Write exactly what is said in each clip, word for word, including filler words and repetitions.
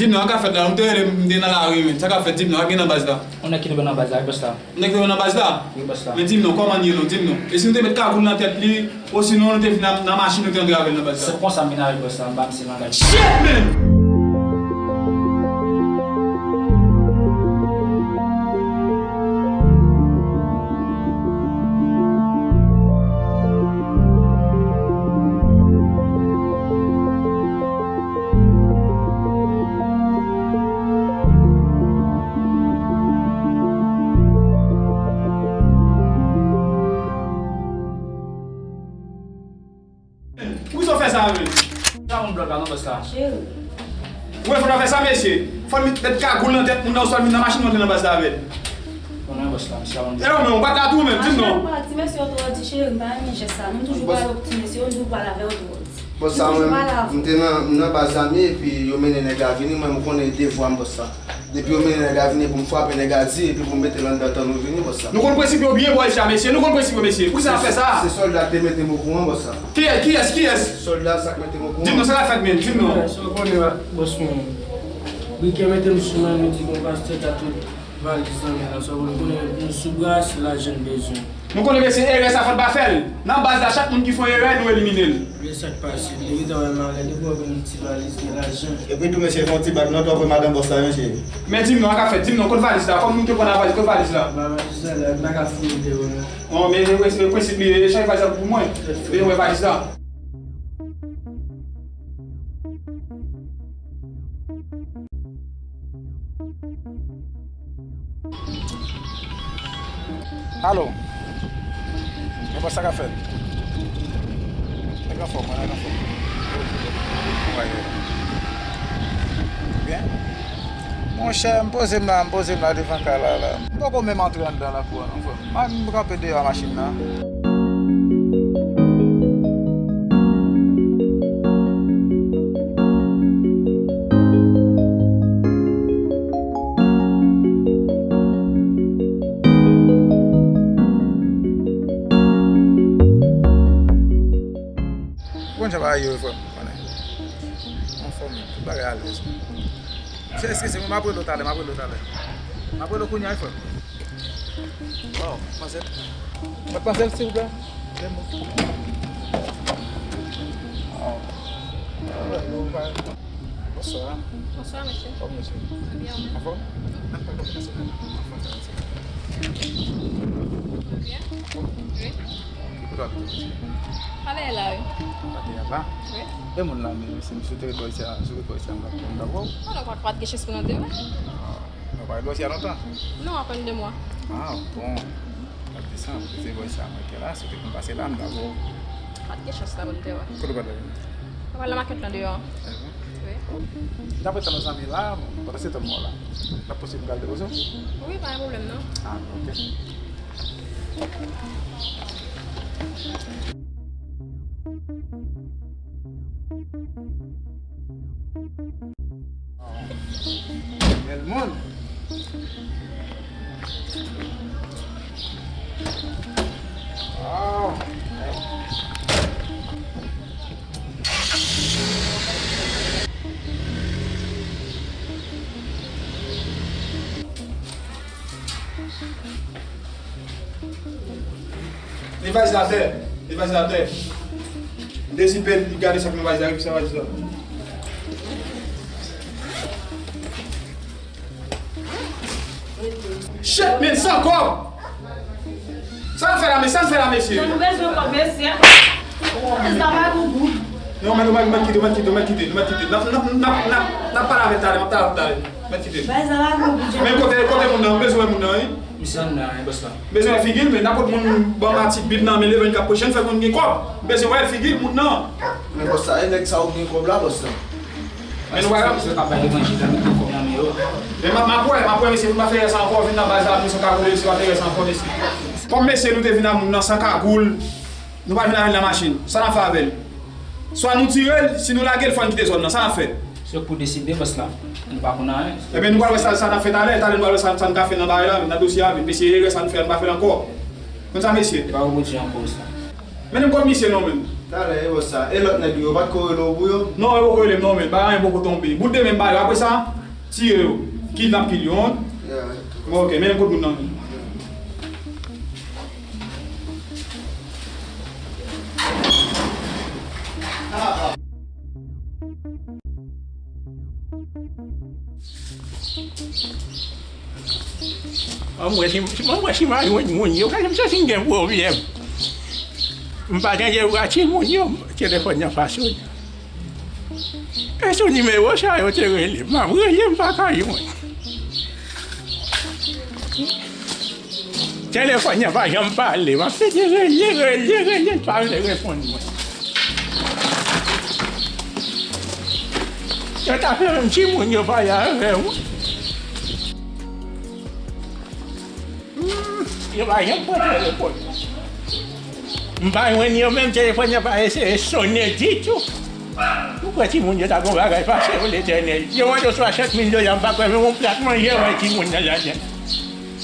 Di m non, sa k ap fèt la, m te rele m, m te nan lari, men. Sa k ap fèt, di m non, sa k gen nan baz la? Yon nèg ki tonbe nan baz la, wi, bòs la. Yon nèg ki tonbe nan baz la? Wi, bòs la. Men di m non, kòman l ye non, di m non. E si nou te met kagoul nan tèt li, osinon nou te vin nan, nan machin, nou te antre avè l nan baz la? Se konsa m vin avè l, bòs la, m pa misye langaj. Shit, man! Poukisa w fè sa, men? Sa moun blòk la non, bòs la. Cheri. Ou wè fò n fè sa, mesye. Fò n met kagoul nan tèt moun nan, oswa l vin nan machin, nou antre nan baz la avè l. Konnen bòs la, misye a moun. E ou menm, ou pa t la tou menm, di m non. Ti mesye yo twò di, cheri, m pa renmen jès sa. Nou toujou pale ak ti mesye yo, nou toujou pale avè yo twò. Bòs sa, mwen, m te nan, m nan baz la m ye, epi yo mennen nèg la vini, mwen, m konnen devwa m, bòs sa. Depi yo mennen nèg la vini pou m frape nèg la di, epi pou m mete l anndan tan nou vini, bòs sa. Nou konn prensip yo byen, bòy, sa, mesye. Nou konn prensip yo, mesye. Poukisa n ap fè sa? Se sòlda k te mete m okouran, bòs sa. Kiyès, kiyès, kiyès? Sòlda sa k mete m okouran. Di m non, sa k ap fèt, men? Di m non. Sa w konnen, bòs mwen. Brikè mete m sou men, nou di gon pastè ta tout valiz nan men la, sa w konnen, konnen nou sou bra, se lajan n bezwen. Nou konnen, mesye, erè sa fò n pa fè l. Nan baz la, chak moun ki fè yon erè, nou elimine l. Men sa k pase, m te gentan wè malè, depi w ap vin ti valiz gen lajan. Epi tou, mesye, fè yon ti bak non, tou apre madanm bòs la, mesye. Men di m non, sa k ap fèt, di m non, kot valiz la? Kòm nou te pran nan valiz, kot valiz la? Ba valiz la, la, m pa ka fouye l deyò la. Non, men e prensip, e prensip li ye, chache valiz la pou mwen. Vini wè valiz la. Alo. Men bòs, sa k ap fèt? Nèg anfòm, mwen nèg anfòm. Ou pa ye. Byen? Monchè, m poze m la, m poze m la devan kay la, la. M poko menm antre anndan lakou a non, frè m. M kanpe deyò a machin nan. Konn jan bagay yo ye, frè m, konnen. Anfòm, tout bagay alèz. Mesye, eskize m, m ap rele w talè, m ap rele w talè. M ap rele w kounye a, wi, frè m. Waw, manzè. Mwen panse l, silvouplè. Lè m. Waw. Bonswa. Bonswa, mesye. Kòman w ye? Mwen byen, ou menm? Anfòm? Anfòm, anfòm. Ou byen? Wi. Kote w abite, mesye? Pale la, wi. Pale la? Wi. E moun la, men, mesye, m sou teritwa isi a, sou teritwa isi a, m pa, m pa wè w. Alò, pa, pa t gen chans pou nou te wè. Ah, nou pa wè w isi a lontan? Non, apèn de mwa. Ah, bon. Gade sa, ou te voye sa mwen te la, si w te konn pase la, m ta bo. Pa t gen chans la pou n te wè. Kote w pral la? Mwen pral nan makèt lan deyò an. Wi. M t ap ret tann yon zanmi la, pandan se tan m wè w la. L ap posib m ka al depoze w? Wi, pa gen pwoblèm non. Ah, ok. Bèl moun. Waw. Met valiz la atè. Met valiz la atè. M dezipe l, li gade sa k nan valiz la, epi sa valiz la. Shit, men, san kòb! Sa n fè la, men, sa n fè la, mesye? Jan nou bezwen kòb, mesye. Sa pa gon goud. Non, men nou mèt, mèt kite, mèt kite, mèt kite, mèt kite. N ap, n ap, n ap, n ap, n ap pale avè l talè, m ap pale avè l talè. Mèt kite. Bay zam avè w, Bidjan. Men kote, kote moun nan? M bezwen wè moun nan, wi. Misye anndan, wi, bòs la. M bezwen wè figi l, men nenpòt moun ban m a ti bil nan men, leve n k ap preche, n fè moun gen kòb. M bezwen wè figi l, moun nan. Men bòs sa, e nèg sa yo gen kòb la, bòs la. Men nou pa wè. Misye k ap bay levanjil la, nou gen kòb nan men yo. Men m ap, m ap wè, m ap wè, mesye, pou n pa fè erè sa ankò, vin nan baz la, nou san kagoul, mesye, pa fè erè sa ankò, mesye. Kòm mesye, nou te vin ak moun nan san kagoul, nou pa vin avè l nan machin. Sa n ap fè avè l? Swa nou tire l, si nou lage l, fò n kite zòn nan. Sa n ap fè? Se yo k pou deside, bòs la. Nou pa konn anyen. Ebyen, nou pral wè sa, sa n ap fè talè. Talè, nou pral wè sa, sa n ka fè nan bagay la, nan dosye a, men mesye, erè sa nou fè a, nou pa fè l ankò. Konn sa, mesye? E pa pou Bondye ankò, bòs la. Men m konn misye non, menm. Talè, e bòs sa. E lòt nèg yo, yo pa t ko rele w pou yo? Non, yo poko rele m non, men bagay mwen poko tonbe. Bout demen m ba yo, apre sa, tire yo. Kidnape yo, hein? Yeah. Bon, ok, men m kot moun nan men. Mwen wè si, mwen wè si m a jwenn moun yo, paske m santi m gen pwoblèm. M pa tande vwa timoun yo, telefòn nan pa sone. E sou nimewo sa yo te rele m, m ap rele, m pa ka jwenn. Telefòn nan pa janm pale. M ap tande rele, rele, rele, l pa vle reponn mwen. Yo ta fè menm timoun yo pale avè mwen. Hmm, yo pa janm pran telefòn. M pa jwenn yo menm, telefòn nan pa eseye sonnen ditou. Ou kwè timoun yo ta gon bagay pase yo, Letènèl? Yo mande w swasant mil dola, m pa kwè menm yon plat manje yo bay timoun nan ladan.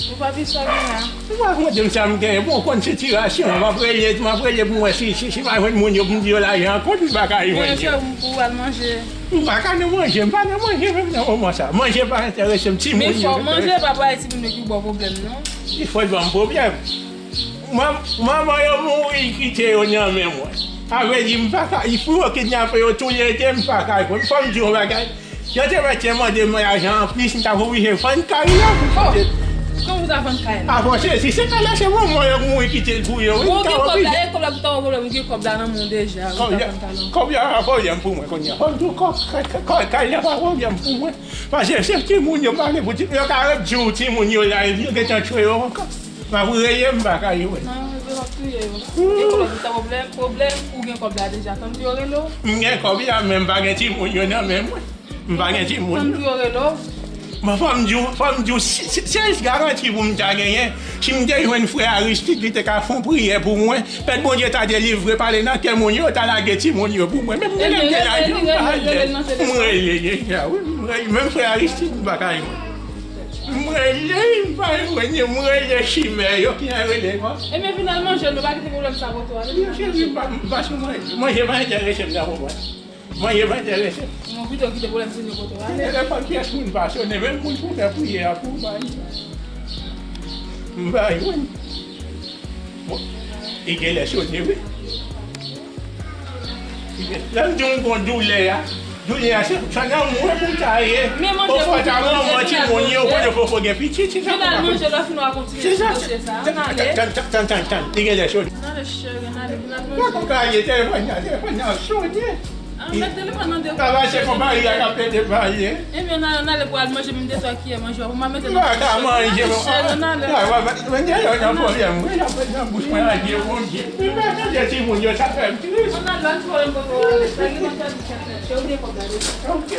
Ou pa pi sa gen la. Ou pa konn sa m gen, bon, konn sitirasyon, m ap rele, m ap rele pou m wè si, si, si m pa jwenn moun yo pou m di yo lajan an kont, m pa ka jwenn yo. Mwen fè pou w al manje. M pa ka nan manje, m pa nan manje menm nan moman sa. Manje pa enterese m, timoun yo. Men fò manje pa bay timoun yo ki ba w pwoblèm, non. Li fò l ban m pwoblèm. Man-, manman yo mouri kite yo nan men mwen. Sa vle di m pa ka, pou yo kidnape yo toulede, m pa ka jwenn. Fò m di yon bagay. Yo te mèt te mande m lajan anplis, m t ap oblije vann kay la pou pote. Kòman w ta vann kay la? Avanse, si se kay la, se manman yo mouri kite l pou yo, wi, m ta oblije. Ou gen kòb la, e kòb la ki ta pwoblèm, ou gen kòb la nan men w deja, ou ta vann kay la. Kòb la pa pwoblèm pou mwen kounye a. Fò m di w kòb, kay, kay, kay la pa pwoblèm pou mwen. Paske se timoun yo pale pou ti, yo ka ret di w timoun yo la, yo gentan tchwe yo ankò. M ap rele, m pa ka jwenn. Non, yo p ap touye yo. Gen pwoblèm, sa pwoblèm, pwoblèm, ou gen kòb la deja. Tann pou yo rele w. M gen kòb la, men m pa gen timoun yo nan men mwen. M pa gen timoun yo. Tann pou yo rele w. Bon, fò m di w, fò m di w, si, si, sèl garanti pou m ta genyen, si m te jwenn frè Aristide, li te ka fè yon priyè pou mwen, pèt Bondye ta delivre, pale nan kè moun yo, ta lage timoun yo pou mwen. Men m te lage, m pa al. M rele deja, wi, m rele, menm frè Aristide, m pa ka jwenn. M rele, m pa jwenn yo, m rele chimè yo, ki jan rele ankò? Ebyen, vin al manje, nou pa kite pwoblèm sa pote w ale. Cheri, m pa, m pa sou manje. Manje pa enterese m nan moman. Manje pa enterese m. Non, pito kite pwoblèm sou nou pote w ale. Telefòn pyès moun pa sonnen, menm moun pou fè priyè a pou m pa jwenn. M pa jwenn. Bon, li genlè sonnen, wi. Lè m di w m gon doulè a, doulè a se, se nan mwen pou l ta ye. Fofo ta manman timoun yo, kote Fofo gen pitit, se sa pou pa konn. Vin al manje, lè w fin w a kontinye sou dosye sa a. Ann ale. Tann, tann, tann, tann, tann, li genlè sonnen. Ann ale, cheri, ann ale, vin al manje. Pa konn ka ye, telefòn nan, telefòn nan ap sonnen. An, met telefòn nan de kote. Sa va, se konpayi a k ap plede pale. Ebyen, ann ale, ann ale pou al manje, m de twa kiyè manje, pou m al mete nan bouch ou. M pa ka manje, non. Ann ale, cheri, ann ale. Mwen gen yon pwoblèm, wi, l ap met nan bouch mwen, adye Bondye. Mwen pa tande timoun yo, sa fè m tris. Ann ale, ann ale, ann ale. Ok.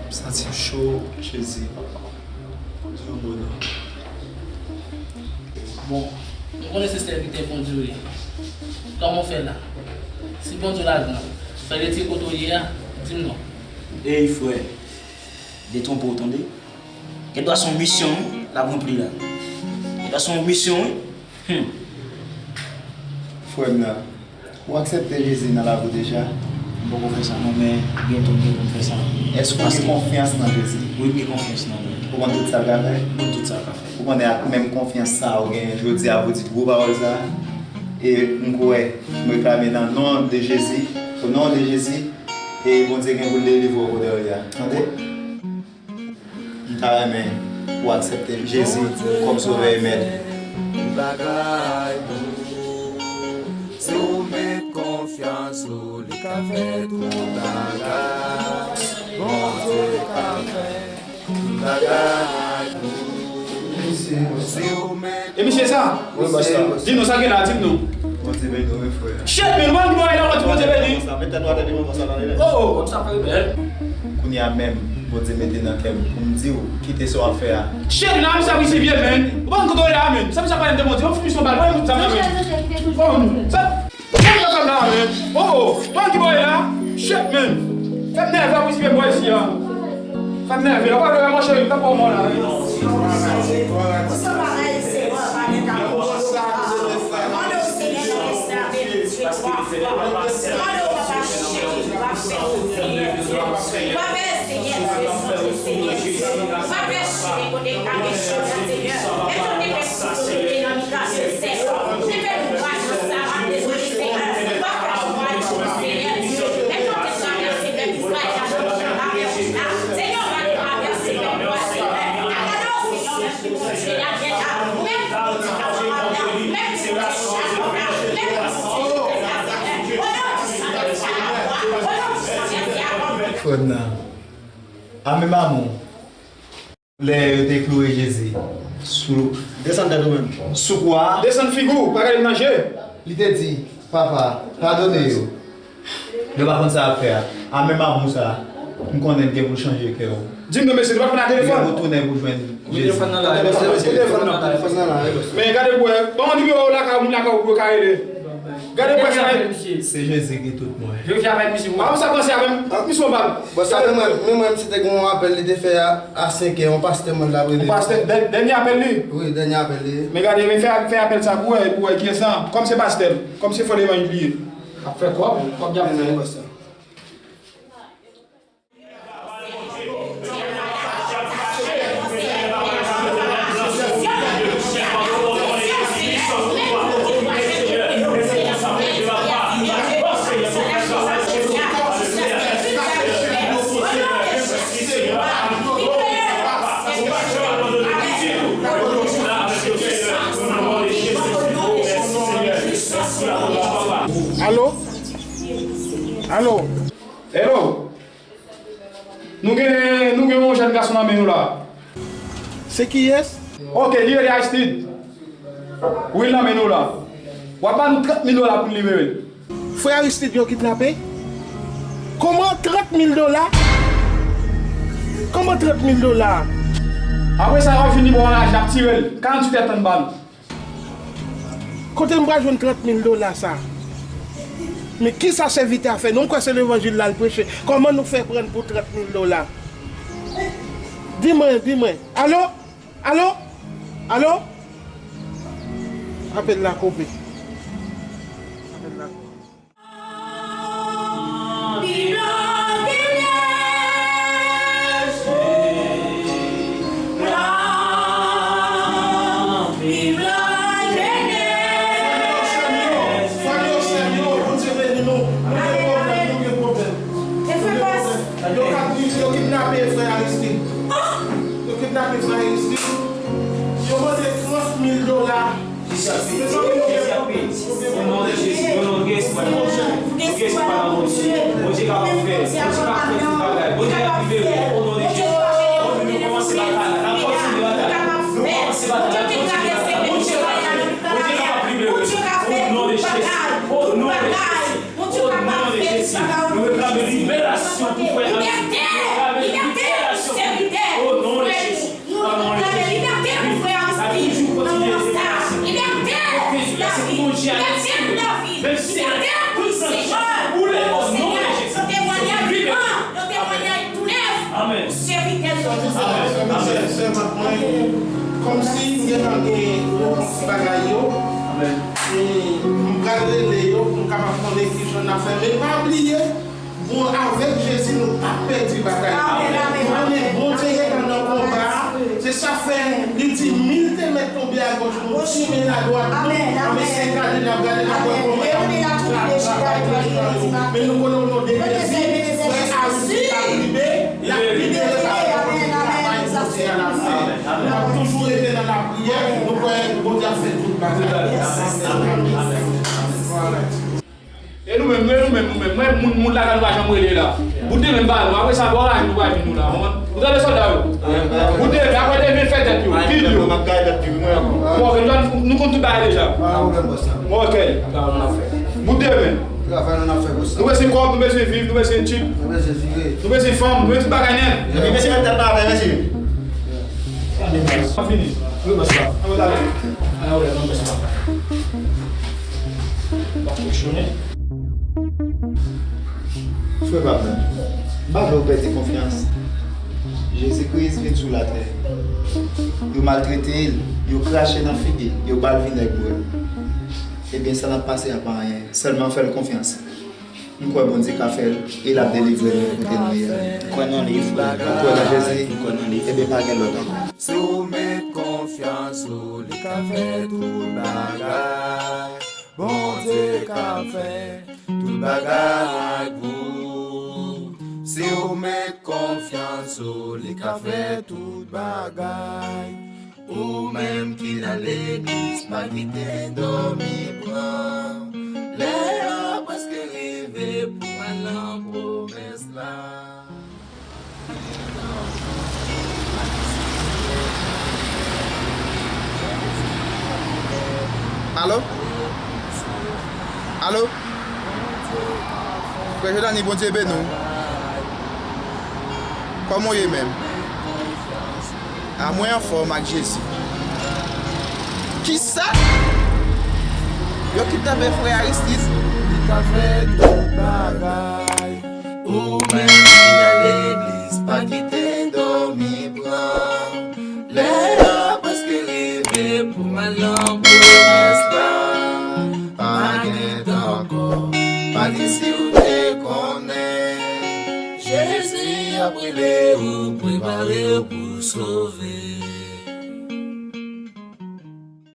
M santi m cho, Jezi. Di yon mo non. Bon, m konnen se sèvitè Bondye w ye. Kòman w fè la? Si Bondye w la gran, fè retire kote w ye a, di m non. Ey, frè, detwonpe w tande. Gen dwa se yon misyon wi, l ap ranpli la. Gen dwa se yon misyon wi. Hmm. Frè m nan, ou aksepte Jezi nan lavi w deja? M poko fè sa non, men byento m gen pou m fè sa. Èske ou gen konfyans nan Jezi? Wi, m gen konfyans nan li. Ou konn tout sa l ka fè? M konn tout sa l ka fè. Ou konnen ak menm konfyans sa a ou genyen jodi a pou w di gwo pawòl sa a? E m kwè, m reklame nan non de Jezi, o non de Jezi, e Bondye gen pou l delivre w kote w ye a. Tande? M ta renmen ou aksepte Jezi kòm Sovè e Mèt. Bagay pou ou. Si w met konfyans ou, li ka fè tout bagay. Bondye ka fè tout bagay pou ou. Si w met E misye sa? Wi, bòs la. Di nou sa gen la, di nou. Bondye beni w, wi, frè. Shit, men, nou pa di bagay la, pa di Bondye beni. Sa, mete nou atè devan bòs la, la, la. Oh, oh. Sa fè bèl. Kounye a menm, Bondye mete nan kè m pou m di w, kite sa w ap fè a. Shit, la, misye ap risivye, men. Ou pa konn kote w ye la, men. Sa misye ap pale m de Bondye. Ou fini son bal, ou pa konn sa, men. Bon, sa Oh, oh, ban ki bò e la? Shit, man. Fè m nève pou sipe bò isi a. Fè m nève la. Ou pa vle wè mwen, cheri, m t ap ba w mò la. Mande w, Senyè, nan kèk sa, vin twa fwa. Mande w, Papa, cheri, w ap fè yon Senyè Dye. W ap fè Senyè Dye, Senyè Dye. W ap fè cheri kote l ka gen cheri, Senyè. Lè yo te fè sou kote nan mitan de sèt, te fè nou waj nan sa, w ap dezole, Senyè. W ap fè nou waj, Senyè Dye. Lè yo te travèse pèp Izrayèl la nan chan lamè wouj la, Senyè, w ap travèse pèp ou a, Senyè. Gade w, Senyè, Frè m nan. A menm amou, lè yo te kloure Jezi sou, desann tèt ou menm, sou kwa a, desann figi w, pa gade m nan je. Li te di, Papa, padone yo. Yo pa konn sa y ap fè a. A menm amou sa a, m konnen l gen pou l chanje kè w. Di m non, mesye, nou pa konn nan telefòn. Li retounen pou jwenn Jezi. Telefòn nan la, telefòn nan la, telefòn nan la. Men gade pou wè, ban m nimewo lakay, moun lakay ou pou yo ka rele. Gade pou wè sa. Se Jezi ki tout mwen. Yo ki apèl misye. A, sa panse avè m. Misye, on bal. Bon, sa, men mwen, men mwen, m si te gen yon apèl li te fè a, a senk è, yon pastè mwen la rele. Yon pastè, dè-, dènye apèl li? Wi, dènye apèl li. Men gade, men fè, fè apèl sa pou wè, pou wè kiyès la. Kòm se pastè l, kòm se fò levanjil li ye. Ap fè kòb, kòb y ap fè. Alo? Alo? Hello? Nou gen, nou gen yon jèn gason nan men nou la. Se kiyès? Ok, li rele Aristide. Wi, l nan men nou la. W ap ban nou trant mil dola pou n libere l. Frè Aristide yo kidnape? Kòman trant mil dola? Kòman trant mil dola? Apre sa, w ap vini bò anraje, n ap tire l. Karanntuit è tan n ba nou. Kote m pral jwenn trant mil dola sa? Men kisa sèvitè a fè nou? M kwè se levanjil la l preche. Kòman nou fè pran pou trant mil dola? Di mwen, di mwen. Alo? Alo? Alo? Apèl la koupe. Apèl la koupe. Yo kidnape frè Aristide. Yo kidnape frè Aristide. Yo mande trant mil dola. Jezi ap vini. Jezi ap vini. O non de Jezi, o non de Jezi, nou gen espwa nan Bondye. Bondye kapab fè, Bondye kapab fè tout bagay. Bondye ap libere, o non de Jezi. O, nou kòmanse batay la, n ap kontinye batay la. Nou kòmanse batay la, n ap kontinye batay la. Bondye ka fè, Bondye kapab libere. O non de Jezi, o non de Jezi. O non de Jezi, nou reklame liberasyon pou frè Aristide. Nou reklame liberasyon pou, o non de Jezi. Nou reklame libète pou frè Aristide nan moman sa. Libète pou lavi. Libète pou lavi. Libète pou Senyè. O Senyè, yon temwayaj gran, yon temwayaj tou nèf pou sèvitè Jezi. Amèn. Amèn. Kòmsi m gentan gen repons bagay yo, e m pral rele yo pou m kapab konnen kijan n ap fè. Men pa bliye, bon, avèk Jezi, nou p ap pèdi batay la. Amèn, amèn, amèn. Nou konnen Bondye gentan nan konba a. Se sa k fè li di, mil te mèt tonbe agòch nou, di mil adwat nou, men se gade n ap gade, n ap wè kòman y ap travay pou nou. Men nou konnen o non de Jezi, frè Aristide ap libere, l ap libere pa rapò pou travay Bondye a l ap fè. N ap toujou rete nan lapriyè, nou kwè Bondye ap fè tout bagay. Amèn. E nou menm, nou, e nou menm, nou menm. Mwen, moun, moun lakay nou pa janm rele la. Bout de men m ba nou. Apre sa, bò raje nou pa vin nou la. Ou tande sòlda yo? Bout de men, apre de men fè tèt yo. Kid yo. Bon, men nou, nou konn tout bagay deja. Bon, ok. Bout de men. Nou bezwen kòb, nou bezwen viv, nou bezwen tchip. Nou bezwen fanm, nou bezwen tout bagay nèt. Fini. Wi, bòs la. An nou ale. An nou ale, non, bòs la. W ap fonksyone. Frè pa m nan, m pa vle w pèdi konfyans. Jezi Kris vin sou latè. Yo maltrete l, yo krache nan figi l, yo ba l vinèg bwè. Ebyen, sa n ap pase a pa anyen. Sèlman fè l konfyans. M kwè Bondye ka fè l e l ap delivre nou kote nou ye a. Kwè nan li, frè. Ou kwè nan Jezi? M kwè nan li. Ebyen, pa gen lòt ankò. Si w met konfyans ou, li ka fè tout bagay. Bondye ka fè tout bagay pou ou. Si w met konfyans ou, li ka fè tout bagay. Ou menm ki nan legliz, pa kite dòmi pran. Lè a prèske rive pou mwen nan pwomès la. Alo? Alo? Frè Jodani, Bondye beni w. Kòman w ye menm? A, mwen anfòm ak Jezi. Kisa? Yo kidnape frè Aristide? Li ka fè tout bagay. Ou menm ki nan legliz, pa kite dòmi pran. Lè a prèske rive pou m al nan pwomès la. Pa gen tan ankò, pa di si w te konnen. Jezi ap rele ou, prepare w pou sove.